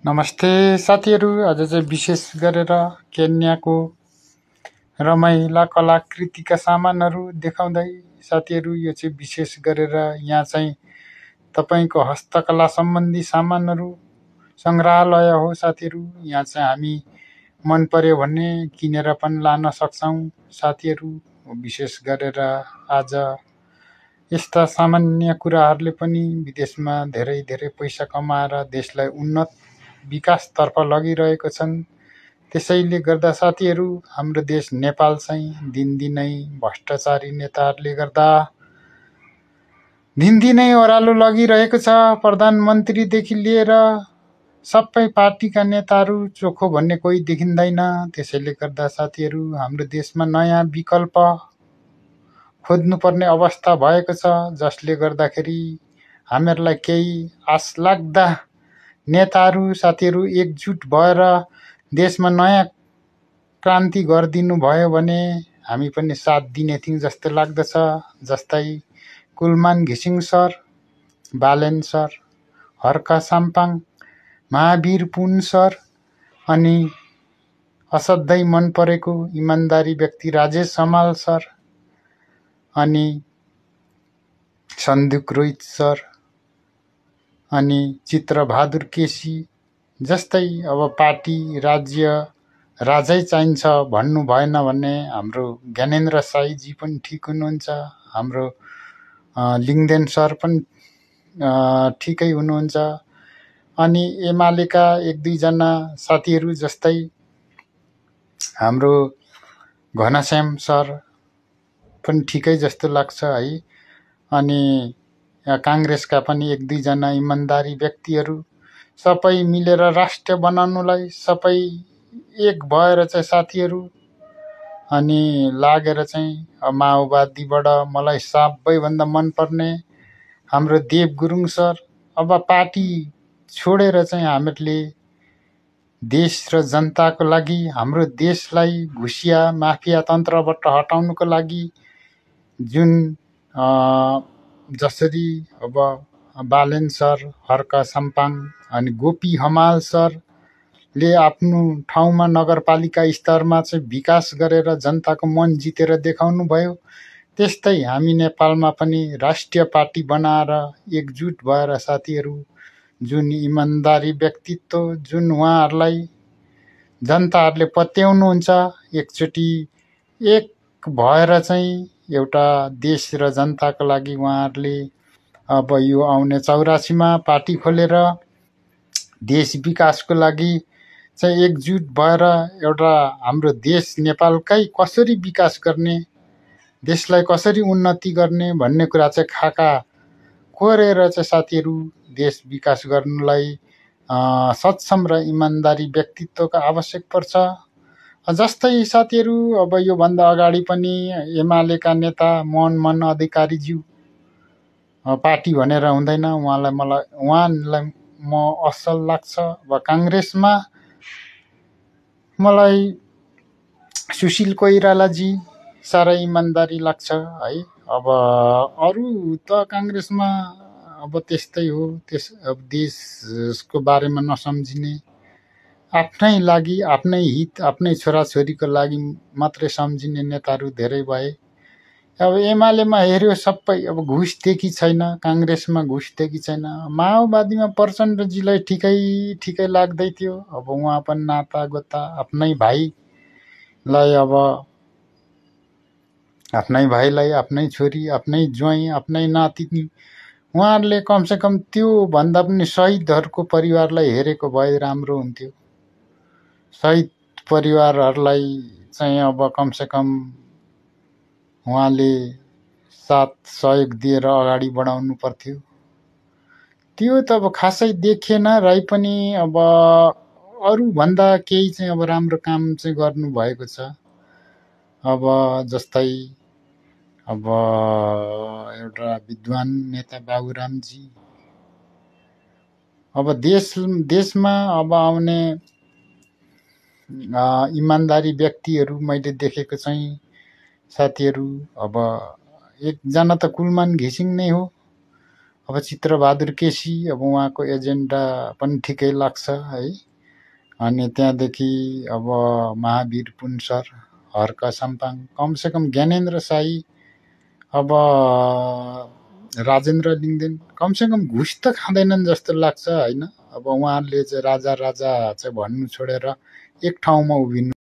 नमस्ते साथीहरू। आज चाहिँ विशेष गरेर केन्याको रमाइला कलाकृतिका सामानहरू देखाउँदै साथीहरू, यो चाहिँ विशेष गरेर यहाँ चाहिँ तपाईको हस्तकला सम्बन्धी सामानहरू संग्रहालय हो साथीहरू। यहाँ चाहिँ हामी मन पर्यो भने किनेर पनि लान सक्छौं साथीहरू। विशेष गरेर आज यस्ता सामान्य कुराहरूले पनि विदेशमा धेरै धेरै पैसा कमाएर देशलाई उन्नत विकासतर्फ लगिरहेको छन्। त्यसैले गर्दा साथीहरू, हाम्रो देश नेपाल चाहिँ दिनदिनै भ्रष्टाचारी नेताहरूले गर्दा दिनदिनै ओह्रालो लगिरहेको छ। प्रधानमन्त्रीदेखि लिएर सबै पार्टीका नेताहरू चोखो भन्ने कोही देखिँदैन। त्यसैले गर्दा साथीहरू, हाम्रो देशमा नयाँ विकल्प खोज्नुपर्ने अवस्था भएको छ, जसले गर्दाखेरि हामीहरूलाई केही आश लाग्दा नेताहरू साथीहरू एकजुट भएर देशमा नयाँ क्रान्ति गरिदिनु भयो भने हामी पनि साथ दिने थियौं जस्तो लाग्दछ। जस्तै कुलमान घिसिङ सर, बालेन सर, हर्क साम्पाङ, महावीर पुन सर अनि असाध्यै मन परेको इमानदारी व्यक्ति राजेश हमाल सर अनि सन्दुक रोहित सर अनि चित्रबहादुर केसी जस्तै अब पार्टी राज्य राजै चाहिन्छ भन्नु भएन भने हाम्रो ज्ञानेन्द्र साईजी पनि ठिक हुनुहुन्छ, हाम्रो लिङ्गदेन सर पनि ठिकै हुनुहुन्छ अनि एमालेका एक दुईजना साथीहरू जस्तै हाम्रो घनश्याम सर पनि ठिकै जस्तो लाग्छ है। अनि कांग्रेसका पनि एक दुईजना इमानदारी व्यक्तिहरू सबै मिलेर राष्ट्र बनाउनुलाई सबै एक भएर चाहिँ साथीहरू अनि लागेर चाहिँ माओवादीबाट मलाई सबैभन्दा मनपर्ने हाम्रो देव गुरुङ सर अब पार्टी छोडेर चाहिँ हामीहरूले देश र जनताको लागि हाम्रो देशलाई घुसिया माफिया तन्त्रबाट हटाउनको लागि जुन जसरी अब बालेन सर, हर्क साम्पाङ अनि गोपी हमाल सरले आफ्नो ठाउँमा नगरपालिका स्तरमा चाहिँ विकास गरेर जनताको मन जितेर देखाउनु भयो, त्यस्तै हामी नेपालमा पनि राष्ट्रिय पार्टी बनाएर एकजुट भएर साथीहरू जुन इमानदारी व्यक्तित्व जुन उहाँहरूलाई जनताहरूले पत्याउनुहुन्छ, एकचोटि एक भएर चाहिँ एउटा देश र जनताको लागि उहाँहरूले अब यो आउने 84मा पार्टी खोलेर देश विकासको लागि चाहिँ एकजुट भएर एउटा हाम्रो देश नेपालकै कसरी विकास गर्ने, देशलाई कसरी उन्नति गर्ने भन्ने कुरा चाहिँ खाका कोरेर चाहिँ साथीहरू देश विकास गर्नुलाई सक्षम र इमानदारी व्यक्तित्वको आवश्यक पर्छ। जस्तै साथीहरू अब यो भन्दा अगाडि पनि एमालेका नेता मोहन अधिकारीज्यू पार्टी भनेर हुँदैन, उहाँलाई म असल लाग्छ। अब कांग्रेसमा मलाई सुशील कोइरालाजी साह्रै इमानदारी लाग्छ है। अब अरू त कांग्रेसमा अब त्यस्तै हो, अब देशको बारेमा नसम्झिने, आफ्नै लागि आफ्नै हित आफ्नै छोराछोरीको लागि मात्रै सम्झिने नेताहरू धेरै भए। अब एमालेमा हेर्यो सबै अब घुसदेखि छैन, कांग्रेसमा घुसदेखि छैन, माओवादीमा प्रचण्डजीलाई ठिकै लाग्दै थियो। अब उहाँ पनि नाता गोता आफ्नै भाइलाई अब आफ्नै भाइलाई आफ्नै छोरी आफ्नै ज्वाइँ आफ्नै नातिनी उहाँहरूले कमसेकम त्यो भन्दा पनि शहीदहरूको परिवारलाई हेरेको भए राम्रो हुन्थ्यो। शहीद परिवारहरूलाई चाहिँ अब कमसेकम उहाँले साथ सहयोग दिएर अगाडि बढाउनु पर्थ्यो। त्यो त अब खासै देखिएन रही पनि अब अरू भन्दा केही चाहिँ अब राम्रो काम चाहिँ गर्नु भएको छ। अब जस्तै अब एउटा विद्वान नेता बाबुरामजी, अब देशमा अब आउने इमानदारी व्यक्तिहरू मैले देखेको चाहिँ साथीहरू अब एकजना त कुलमान घिसिङ नै हो। अब चित्रबहादुर केसी अब उहाँको एजेन्डा पनि ठिकै लाग्छ है। अनि त्यहाँदेखि अब महावीर पुन सर, हर्क साम्पाङ, कमसेकम ज्ञानेन्द्र साई, अब राजेन्द्र लिङ्देन कमसेकम घुस त खाँदैनन् जस्तो लाग्छ होइन। अब उहाँहरूले चाहिँ राजा राजा चाहिँ भन्नु छोडेर एक ठाउँमा उभिनु